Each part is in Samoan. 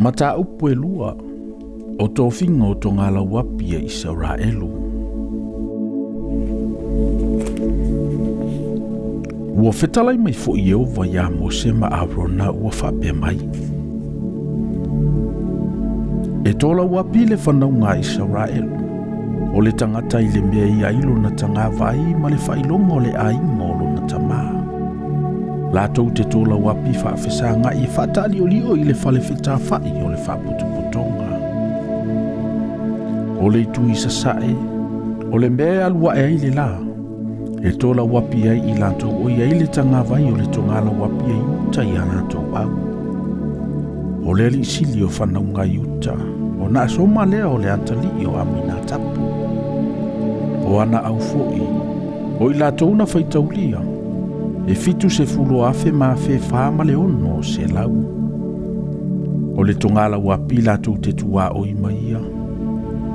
Mataupu e lua o tofiga o togalauapi a Isaraelu. Ua fetalai mai foi Ieova iā Mose ma Arona ua faapea mai, E tolauapi le fanauga a Isaraelu, o le tagata i le mea e i ai lona tagavai ma le faailoga o le aiga o lona tamā. Latou te tolauapi faafesagai e faataaliolio i le fale fetafa'i o le faapotopotoga. O le itu i sasae, o le mea e alu ae ai le lā, e tolauapi ai i latou o i ai le tagavai o le togalauapi a Iuta i a latou au. O le alii sili o fanauga a Iuta, o Naasoma lea o le atalii o Aminatapu. O ana au foi, o i latou na faitaulia, e 70,000 ma 640. O le togalauapi latou te tuaoi ma ia,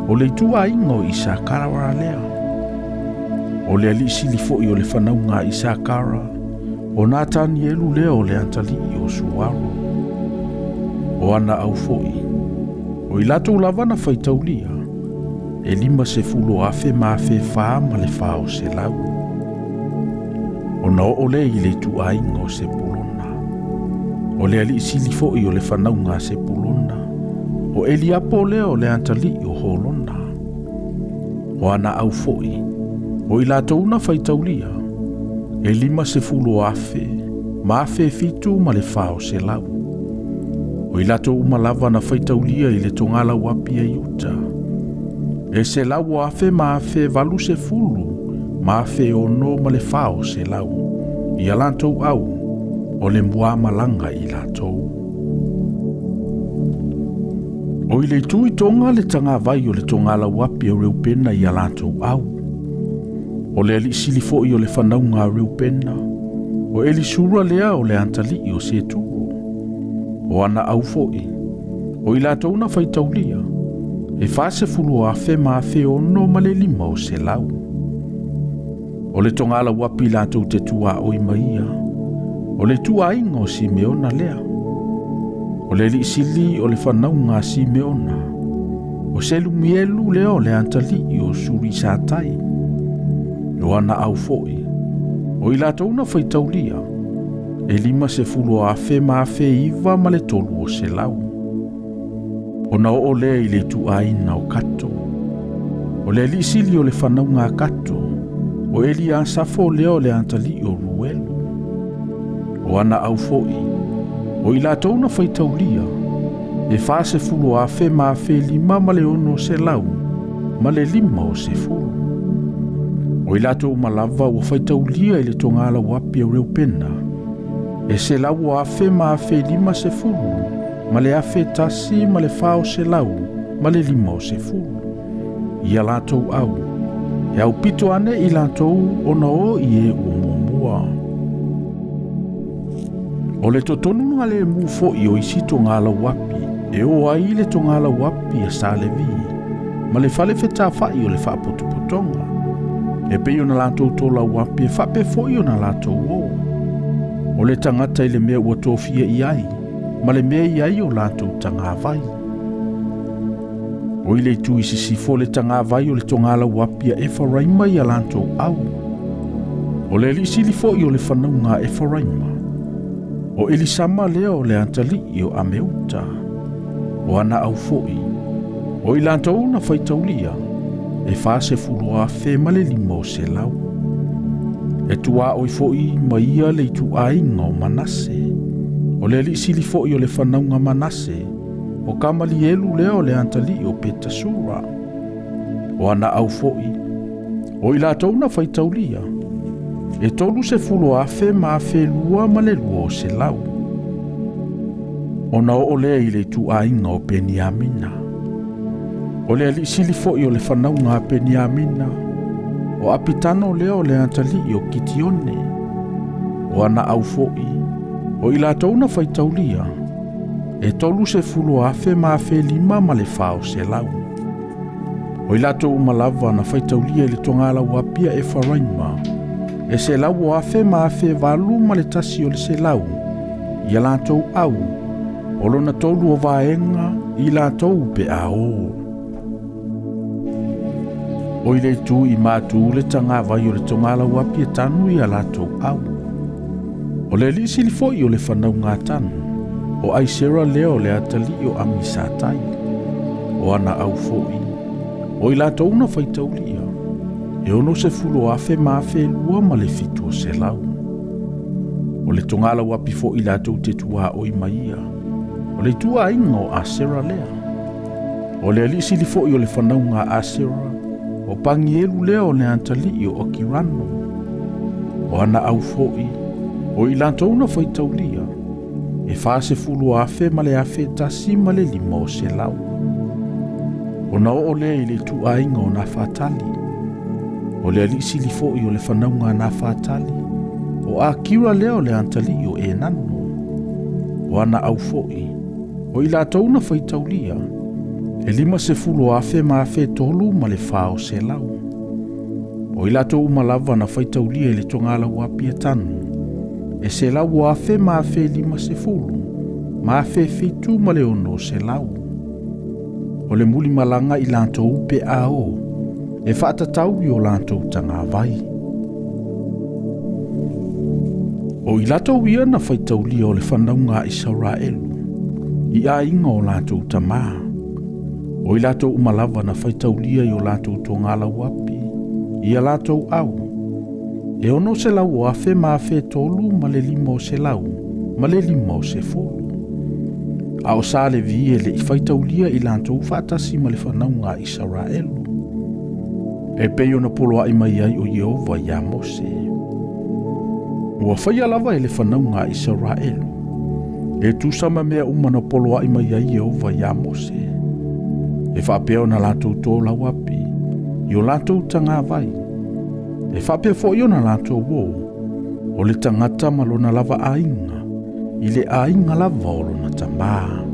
o le ituaiga o Isakara lea. O le alii sili foi o le fanauga a Isakara, o Natanielu lea o le atalii o Suaro. O ana au foi, o i latou lava na faitaulia, e 50,000 ma 4,400. Ona oo lea i le ituaiga o Sepulona. O le alii sili foi o le fanauga a Sepulona, o Eliapo lea o le atalii o Holona. O ana au foi, o i latou na faitaulia, e 50,000 ma 7,400. O i latou uma lava na faitaulia i le togalauapi a Iuta, e 100,000 ma 1,080 ma 6,400. Ia latou au, o le muamalaga i latou. O i le itu i toga le tagavai o le togalauapi a Reupena i a latou au. O le alii sili foi o le fanauga a Reupena, o Elisura lea o le atalii o Seturo. O ana au foi, o i latou na faitaulia, e 40,000 ma 6,500. O le togalauapi latou te tuaoi ma ia, o le ituaiga o Simeona lea. O le alii sili o le fanauga a Simeona, o Selumielu lea o le atalii o Surisatai. O ana au foi, o i latou na faitaulia, e 50,000 ma 9,300. Ona oo lea i le ituaiga o Kato. O le alii sili o le fanauga a Kato, o Eliasafo lea o le atalii o Ruelu. O ana au foi, o i latou na faitaulia, e 40,000 ma 5,650. O i latou uma lava ua faitaulia i le togalauapi a Reupena, e 100,000 ma 1,050 ma le 1,450. Ia latou au, e aupito ane i latou ona o i e ua muamua. O le totonuga le mu foi o isi togalauapi, e o ai le togalauapi a Sa Levi, ma le fale fetafa'i o le faapotopotoga. E pei ona latou tolauapi e faapea foi ona latou o. O le tagata i le mea ua tofia i ai, ma le mea i ai o latou tagavai. O i le itu i sisifo le tagavai o le togalauapi a Efaraima i a latou au. O le alii sili foi o le fanauga a Efaraima, o Elisama lea o le atalii o Ameuta. O ana au foi, o i latou na faitaulia, e 40,000 ma le 500. E tuaoi foi ma ia le ituaiga o Manase. O le alii sili foi o le fanauga Manase, o Kamalielu lea o le atalii o Petasura. O ana au foi, o i latou na faitaulia, e 30,000 ma 2,200. Ona oo lea i le ituaiga o Peniamina. O le alii sili foi o le fanauga a Peniamina, o Apitano lea o le atalii o Kitione. O ana au foi, o i latou na faitaulia, e 30,000 ma 5,400. O i latou uma lava na faitaulia i le togalauapi a Efaraima, e 100,000 ma 8,100, ia latou au, O lona tolu o vaega i latou pe a o. O i le itu i matu le tagavai o le togalauapi e tanu i a latou au. O le alii sili foi o le fanauga a Tanu, o Aisera lea o le atalii o Amisatai. O ana au foi, o i latou na faitaulia, e 60,000 ma 1,200 ma le 700. O le togalauapi foi latou te tuaoi ma ia, o le ituaiga o Asera lea. O le alii sili foi o le fanauga a Asera, o Pagielu lea o le atalii o Akirano. O ana au foi, o i latou na faitaulia, e 40,000 ma le 1,100 ma le 500. Ona oo lea i le ituaiga o Nafatali. O le alii sili foi o le fanauga a Nafatali, o Akira lea o le atalii o Enano. O ana au foi, o i latou na faitaulia, e 50,000 ma 1,300 ma le 400. O i latou uma lava na faitaulia i le togalauapi e tanu, e 100,000 ma 1,050 ma 1,700 ma le 600. O le mulimalaga i latou pe a o, e faatatau i o latou tagavai. O i latou ia na faitaulia o le fanauga a Isaraelu, i aiga o latou tamā. O i latou uma lava na faitaulia i o latou togalauapi, i a latou au, e 600,000 ma 1,300 ma le 500 ma le 50. A o sa Levi e le i faitaulia i latou faatasi ma le fanauga a Isaraelu. E pei ona poloai mai ai o Ieova ia Mose. Ua faia lava e le fanauga a Isaraelu, e tusa ma mea uma na poloai mai ai Ieova ia Mose. E faapea ona latou tolauapi i o latou tagavai. E faapea foi ona latou o, o le tagata ma lona lava aiga, i le aiga lava o lona tamā.